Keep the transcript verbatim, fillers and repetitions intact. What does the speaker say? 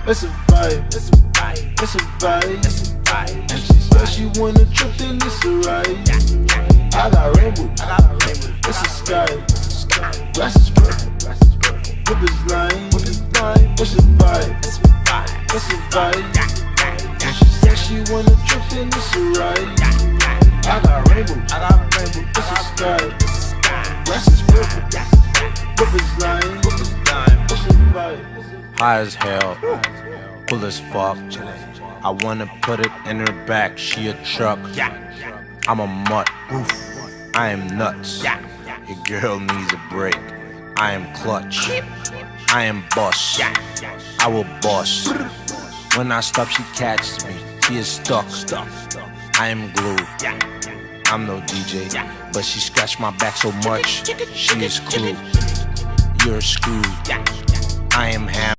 It's a vibe. It's a vibe. It's a vibe. It's a vibe. And she said she wanna trip, then it's a ride. I got rainbows. I got rainbows. It's a sky. Glasses purple. Whip is lime. Whip is lime. It's a vibe. It's a vibe. It's a vibe. And she said she wanna trip, then it's a ride. I got rainbows. I got rainbows. It's a sky. Glasses purple. Whip is lime. Whip is lime. It's a vibe. High as hell, cool as fuck. I wanna put it in her back, she a truck. I'm a mutt. I am nuts. Your girl needs a break. I am clutch. I am boss. I will boss. When I stop, she catches me. She is stuck. I am glue. I'm no D J, but she scratch my back so much. She is cool. You're screwed. I am ham.